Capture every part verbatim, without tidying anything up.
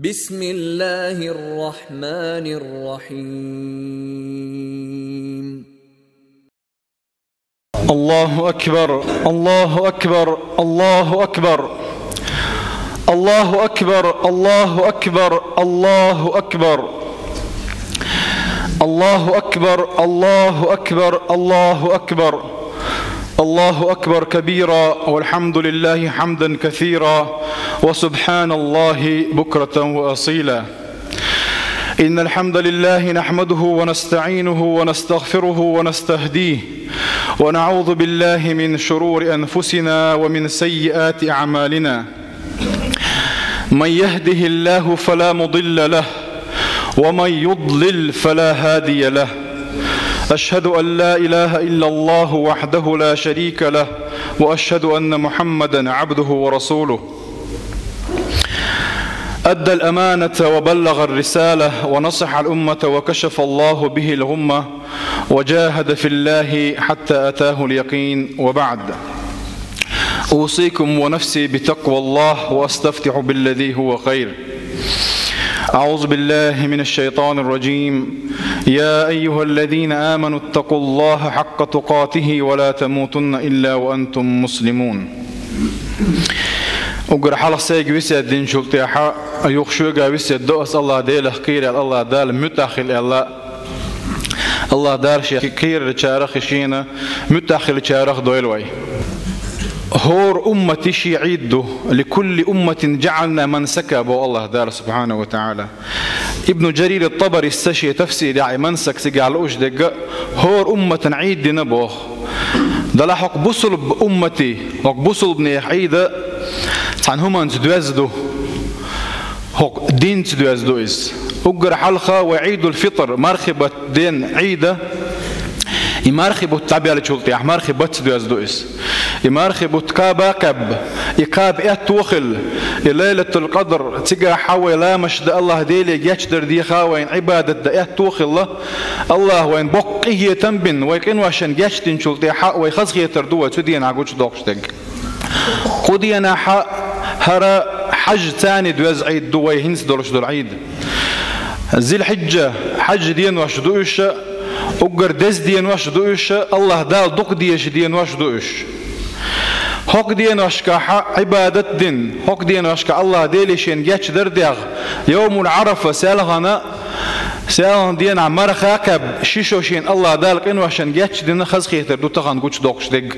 بسم الله الرحمن الرحيم. الله أكبر، الله أكبر، الله أكبر. الله أكبر، الله أكبر، الله أكبر. الله أكبر، الله أكبر، الله أكبر. الله أكبر كبيرا، والحمد لله حمدا كثيرا، وسبحان الله بكرة وأصيلا. إن الحمد لله نحمده ونستعينه ونستغفره ونستهديه، ونعوذ بالله من شرور أنفسنا ومن سيئات أعمالنا. من يهده الله فلا مضل له، ومن يضلل فلا هادي له. أشهد أن لا إله إلا الله وحده لا شريك له، وأشهد أن محمدا عبده ورسوله. أدى الأمانة وبلغ الرسالة ونصح الأمة وكشف الله به الغمة وجاهد في الله حتى أتاه اليقين، وبعد. أوصيكم ونفسي بتقوى الله، وأستفتح بالذي هو خير. أعوذ بالله من الشيطان الرجيم. يا أيها الذين آمنوا اتقوا الله حق تقاته ولا تموتن إلا وأنتم مسلمون. Уггар хьалха сайга весет динчул тӀехьа, юха шуьга весет до ас, АллахӀ Делах кхерал, АллахӀ Дала муьтӀахь хила аьлла. АллахӀ Дала шен кхерарчарах, шена муьтӀахь хиларчарах дойла вай. ХӀора уммата шен Ӏийд ду, لكل أمة جعلنا منسكا, боху АллахӀ Дала, субхьанаху ва таӀала. Ибн Джарир ат-ТӀабарис шен тафсирехь и мансак цигахь лууш дерг, хӀора умматан Ӏийд дина боху. Делахь хӀокху бусулба умматан, хӀокху бусулбанех Ӏийд цхьана хӀуманца доьзна ду. ХӀокху динца доьзна ду иза. Уггар хьалха вай Ӏийдул-Фитр, мархи бутт ден Ӏийд, и мархи бутт дӀабеллачул тӀехьа, мархи баттаца доьзна ду иза. И мархи бутт кхаба а кхаьбна, и кхаба аьтто а хилла, и Лайлатул-Къадр, цигахь вай ламазаш дан, АллахӀ Деле гечдар деха, вайна Ӏибадат дан аьтто а хилла, АллахӀа вайна боккха къинхетам а бина, вай къиношна гечдинчул тӀехьа вай хазахетар ду вай цу дийнахь гучудоккхуш дерг. Кху дийнахь хӀара хьажцани доьзна Ӏийд ду, вай хӀинца долуш долу Ӏийд. Зил-Хьиджа хьажа денош ду уьш, уггар деза денош ду уьш, АллахӀ Дала дукха дезачу денош ду уьш. ХӀокху деношкахь Ӏибадат дина, хӀокху деношкахь АллахӀ Деле шена гечдар дехна, Йовмул-Ӏарафа, селхана, селхана дийнахь марха а кхаьбна, ши шо шена АллахӀ Дала къиношна гечдина хазахетар ду тахана гучудоккхуш дерг.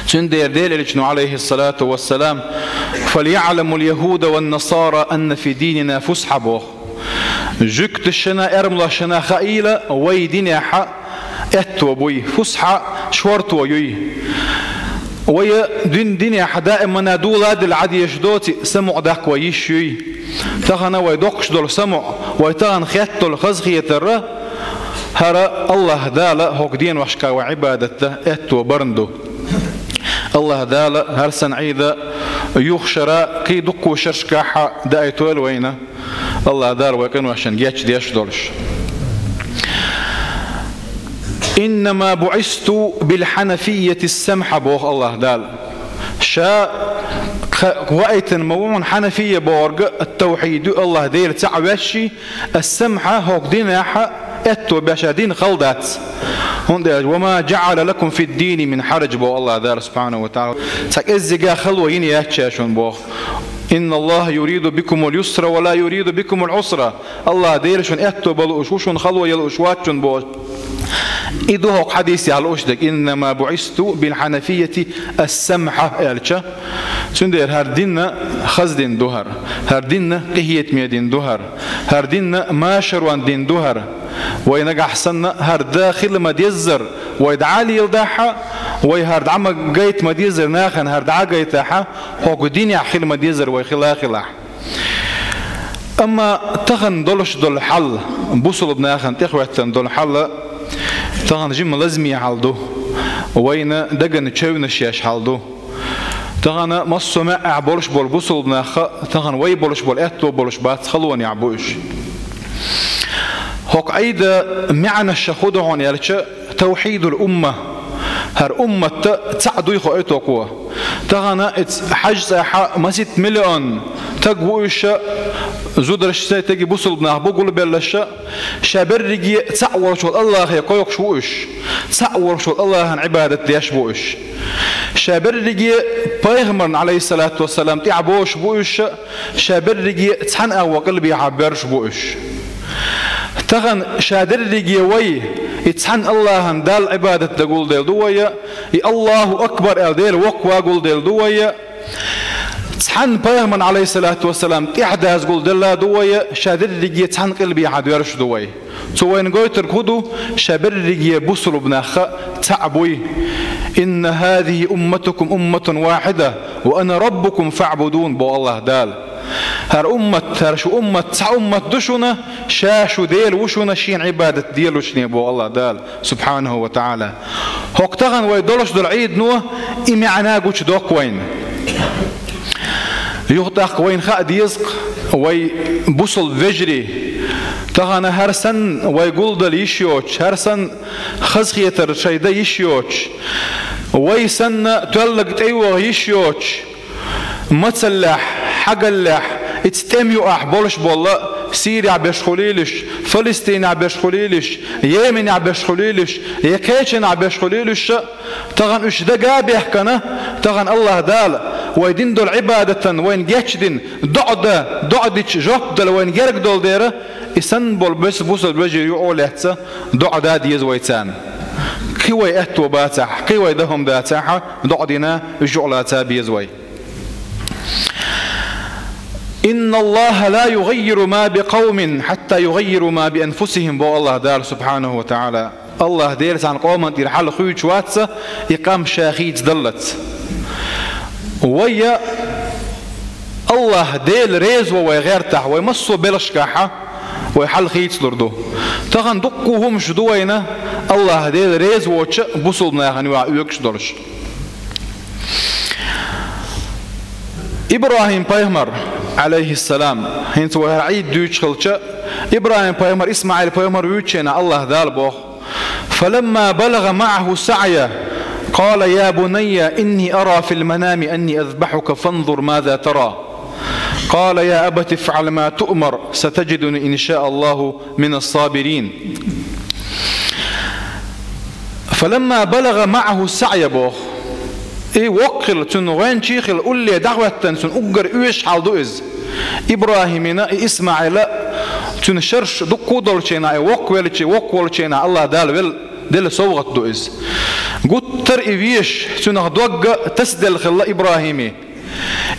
Цундела Делан Элчано, Ӏалайхиссалату вассалам: «فليعلم اليهود والنصارى أن في ديننا فسحة», – боху. Жуьгташна а, эрмалошна а хаийла, вай динехь аьтто буй, фусхьа, шорто юй. Вай дин, динехь даимана дола а дина Ӏадеш доций, самукъадаккха вай йиш юй. Тахана вай доккхуш долу самукъа, вай тахана хетта долу хазахетар, хӀара АллахӀ Дала хӀокху деношкахь вай Ӏибадат дан аьтто барна ду. АллахӀ Дала хӀара санна Ӏийд юха шарахь, кхин дуккха шерашкахь даийтойла вайна. АллахӀ Дала вай къиношна гечдеш долуш. «إنما بعثت بالحنفية السمحة», – боху АллахӀ Дала. Ша кха-, ваийтина ма ву хьуна хьанафия бохург, ат-тавхьид ю, АллахӀ Дела цхьаъ веш, ас-самхьа, хӀокху динехь аьтто беш, дин хала дац. ХӀунда аьлча: «وما جعل لكم في الدين من حرج», – боху АллахӀ Дала, субхьанаху ва таӀала. Цхьа кӀеззиг а хало йина яц ша шуна боху. «إن الله يريد بكم اليسر ولا يريد بكم العسر». АллахӀ Дела шуна аьтто бан лууш ву, шуна хало ян лууш вац шуна боху. И ду хӀокху хьадисехь лууш дерг: «إنما بعثت بالحنفية السمحة», – аьлча. Цундела хӀара дин хаза дин ду хӀара. ХӀара дин къинхетаме дин ду хӀара. ХӀара дин машарон дин ду хӀара. Вай нагахь санна хӀара дан хила ма-деззара вай дӀа а леладахь, вай хӀара дӀа ма гайта ма-деззара нахана хӀара дӀа а гайтахь, хӀокху динехь хила ма-деззара вай хила а хилахь. Амма тахана долуш долу хьал, бусулба нахана тӀехӀоьттина долу хьал, тахана жимма лазаме хьал ду, вайна дагна чевнаш еш хьал ду. Тахана массо а маьӀӀехь болуш болу бусулба нах, тахана вай болуш болу аьтто болуш бац, халонехь бу уьш. ХӀокху Ӏийдан маьӀнаш хӀун ду хьуна аьлча, тавхьидул умма. ХӀара уммат цхьаъ дуй хоуьйту кхо. Тахана иц хьаж цӀахьа масит миллион таг ву уьш, зудараш сайтаги бусулб нах бу гулбеллаша, ша берриге цаӀ волчул Аллахе кхойкхуш ву уьш, цаӀ волчул Аллахьан Ӏибадат деш бу уьш. Ша берриге пайхамарна, алейхиссалату вассалам, тӀехь бошуш бу уьш, ша берриге цхьана агӀо къилбехьа боьрш бу уьш. Тахан ша дерриге вай, и цхьана Аллахьан Далла Ӏибадат дагулдел ду вай, и Аллаху Акбар аьл Дела воккхагулдел ду вай, цхьана пайхамарна, алейхиссалату вассалам, тӀехь дазгулделла ду вай, ша дерриге цхьана къилбехьа доьрш ду вай. Цу вайна гойтарг хӀу ду, ша берриге бусулб нахха цаӀ буй. «Инна хазихи умматукум умматун вахида, ва ана раббукум фаъбудун», бо Аллах Дала. ХӀара уммат, хӀара шу уммат, цхьа уммат ду шуна, ша шу Дела ву шуна, шена Ӏибадат делушне, бо Аллах Дала, субхьанаху ва таӀала. ХӀокху тахан вай долуш долу Ӏийдано и маьӀна гучудоккху вайна. Юха тӀаккха вайна хаа деза-кх, вай бусулб вежарий, тахана хӀара санна вай гулдала йиш йоцуш, хӀара санна хазахетар шайн дан йиш йоцуш, вай санна тоьллаг тӀейогӀа йиш йоцуш, мацаллехь, хьагаллехь, ица тӀем юахь болуш болла, Сирехь беш хуьлийлаш, Фалестинехь беш хуьлийлаш, Йеменехь беш хуьлийлаш, я кхечанахь беш хуьлийлаш, тахана уьш дага а бехкана, тахана Аллах Дала вай дина долу Ӏибадатан вайна гечдина, доӀа дан, доӀа дича жоп дала вайна герга долу дера, и санна болу бес бусалба вежарий юкъа лаьцна доӀа дан деза вай царна. Кхин вай аьтто бацахь, кхин вай дан хӀума дацахь, доӀа дина уьш юкъа лаца беза вай. «Инна Аллаха ла югаййиру ма би къавмин хьатта югаййиру ма би анфусихим», бо Аллах Дала субхьанаху ва таӀала. Аллах Дела цхьана къоман тӀера хьал хуьйцуш вац, и къам ша хийцадаллалц. Вай Аллах Дела реза во вай гӀертахь, вай массо а белхашкахь вай хьал хийцалур ду. Тахана дуккха хӀумаш ду вайна Аллах Дела реза воцучу бусалба нахана юкъахь оьгуш долуш. ИбрахӀим-пайхамар, алейхиссалам, хӀинца вай хӀара Ӏийд дуьйцуш хилча, ИбрахӀим-пайхамар, ИсмаӀил-пайхамар вуьйцучу хенахь Аллах Дала боху: «Фаламма балагӀа маӀаху саӀя, къала: я бунайя, инни ара фил манами анни азбахьука, фанзур маза тара». Къала: я абати, ифӀал ма туъмар, сатаджидуни ин шаа Аллаху минас сабирин. «Фаламма балагӀа маӀаху саӀя», боху. И воккха хилла, цуьнан гӀоьнчий хилла, улле дӀахӀоьттина, цуьнан уггар оьшуш хьал ду иза. ИбрахӀимина и ИсмаӀила, цуьнан шарш дуккха а долчу хенахь, и воккха велча, воккха волчу хенахь Аллах Дала вел-, делла совгӀат ду иза. Гуттар а и везаш, цуьнах дог а тасаделла хилла ИбрахӀиме.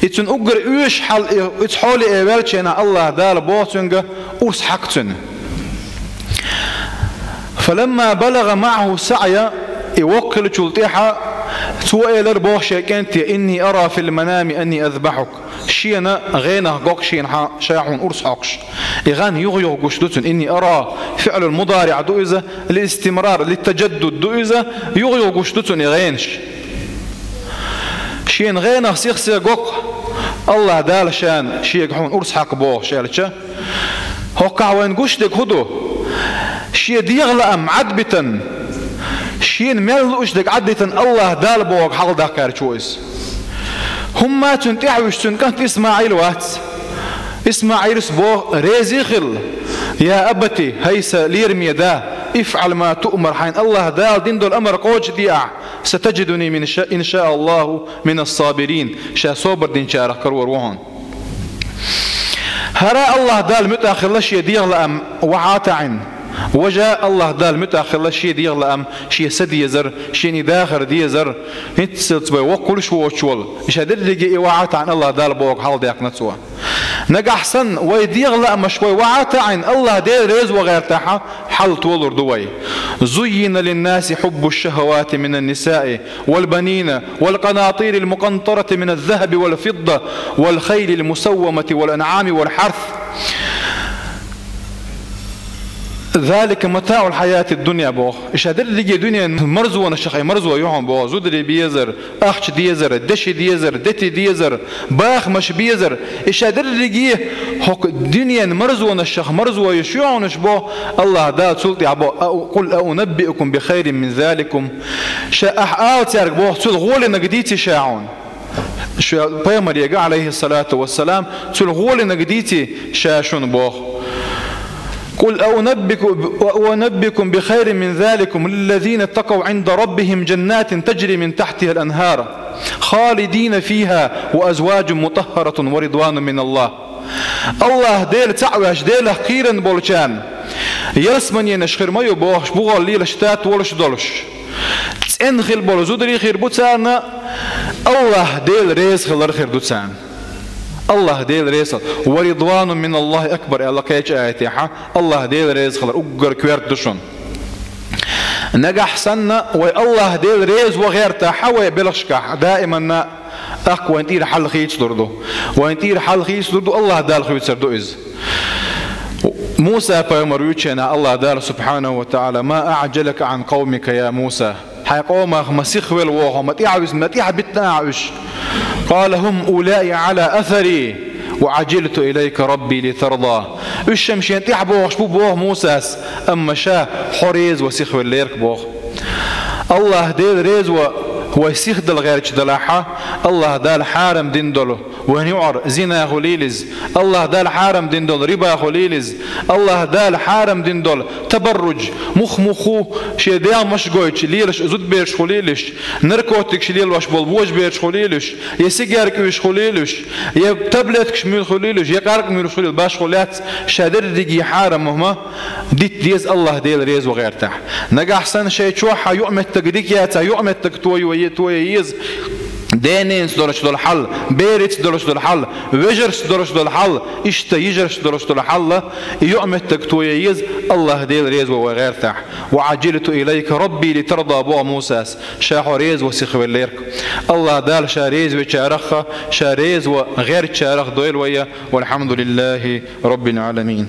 И цуьнан уггар оьшуш хьал и, иза хьоле а ваьлча хенахь Аллах Дала боху цуьнга: «Урс хьака цуьнан». «Фаламма балагӀа маӀаху саӀя», и воккха хиллачул тӀаьхьа цо элира боху шен кӀанте: «Инни ара фил манами анни азбахьук». Шена гӀенах го-кх шена хьан, ша хьуна урс хьокхуш. И гӀан юха-юха гуш ду цунна. «Инни ара» фиълул мудариӀ ду иза, лил истимрар, литтаджаддуд ду иза, юха-юха гуш ду цунна и гӀенаш. Шена гӀенах сих-сиха го-кх Аллах Дала шена шега хьуна урс хьака бохуш аьлча, хӀоккхахь вайна гуш дерг хӀун ду? Шен дегӀан лаам Ӏад а битина, шена мел лууш дерг Ӏад а дитина Аллах Дала бохург хьалхадаккха гӀерташ ву иза. ХӀумма цунна тӀаьхьа вуьсуш цуьнан кӀант ИсмаӀил вац. ИсмаӀилас боху, реза а хилла: «Я абати, хӀай сан лераме да, ифӀал ма туъмар, хьайна Аллах Дала дина долу амар кхочушде ахь, сатаджидуни мин ша-, ин шаа Аллаху минас сабирин», ша собар динчарах карор ву хьуна. ХӀара Аллах Дала муьтӀахь хилла шен дегӀан лаам вахьа а таӀийна. Важа Аллах Дала муьтӀахь хилла шен дегӀан лаам, шен са дезар, шен и дахар дезар. ХӀинццалц вай воккхалуш воцуш волу, и ша дерриге и вахьа а таӀийна Аллах Дала бохург хьалхадаьккхина цо. Нагахь санна вай дегӀан лаамаш вай вахьа а таӀийна Аллах Дела реза ван гӀертахь, хьал толур ду вай. «Зуййина линнаси хьуббу шшахавати минан нисаи вал банина, вал къанатирил мукъантарати миназ захаби вал фидда, вал хайлил мусаввамати вал анъами вал хьарс. Залика матаӀул хьаятид дунья», боху. И ша дерриге дуьненан марзонашах и марзо ю хьуна боху. Зударий безар, ахча дезар, деши дезар, дети дезар, бахамаш безар. И ша дерриге хӀокху дуьненан марзонашах марзо ю шуьгахьунаш бо, Аллах Дала цул тӀаьхьа бо: «Къул аунаббиукум би хайрин мин заликум». Ша ахь ала цаьрга боху, цул гӀолинарг дийций ша хьуна? Шо пайхамарега, алейхиссалату вассалам, цул гӀолинарг дийций ша шуна боху. قل أنبئكم، أنبئكم بخير من ذلكم للذين اتقوا عند ربهم جنات تجري من تحتها الأنهار خالدين فيها وأزواج مطهرة ورضوان من الله. Аллахь Дела цхьаъ веш, Делах кхийрина болчарна ялсаманенаш хир ма ю бохуш, бугӀал лелаш тата волуш долуш. ЦӀена хила болу зударий хир бу царна, Аллахь Дела реза хилар хир ду царна. Аллахь Дела реза хилар. «Ва ридвану миналлахи акбар», аьлла кхечу аятехьа, Аллахь Дела реза хилар уггар коьрта ду шуна. Нагахь санна вай Аллахь Дела реза ван гӀертахьа вай белхашкахь, даиманна тӀаккха вайн тӀера хьал хийцалур ду. Вайн тӀера хьал хийцалур ду, Аллахь Дала хуьйцур ду иза. Муса пайхамар вуьйчу хенахь Аллахь Дала субхьанаху ва таӀала: «Ма аӀжалака Ӏан къавмика, я Муса». Хьайн къомах ма сихвелла вогӀу, ма тӀаьхьа вис-, ма тӀаьхьа битина ахьа уьш. «Къала хӀум улаи Ӏала асари ва Ӏажилту илайка рабби литарда». Уьш-м шена тӀаьхьа богӀуш бу, боху Мусас, амма ша хьо реза ван сихвеллерг боху. Аллахь Дела реза ван вай сихдала гӀерташ далахьа, Аллахь Дала хьарам дина долу вайн юкъара зина хуьлийла иза, Аллахь Дала хьарам дина долу риба хуьлийла иза, Аллахь Дала хьарам дина долу табаррудж, мух-мухху шен дегӀмаш гойтуш лелаш зудабераш хуьлийла уьш, наркотикаш лелош болу божабераш хуьлийла уьш, я сигарка уьйш хуьлийла уьш, я таблеткаш муьлуш хуьлийла уьш, я къаркъа муьлуш хуьлийла, башхо лаьцна ша дерриге хьарам хӀума дита деза Аллахь Дела реза ван гӀертахь. Нагахь санна шайн чохь хьан юкъаметтиг дика яцахь, юкъаметтиг тойо е-, тойо еза, дененца долуш долу хьал, берица долуш долу хьал, вежаршца долуш долу хьал, иштта йижаршца долуш долу хьал, и юкъаметтиг тойо еза Аллахь Дела реза ван вай гӀертахь. «Ва Ӏажилту илайка рабби литарда», боху Мусас, ша хьо реза ван сихвеллерг. Аллахь Дала ша реза вечарах, ша реза ван гӀертачарах дойла вай, валхьамдулиллахи раббил Ӏаламин.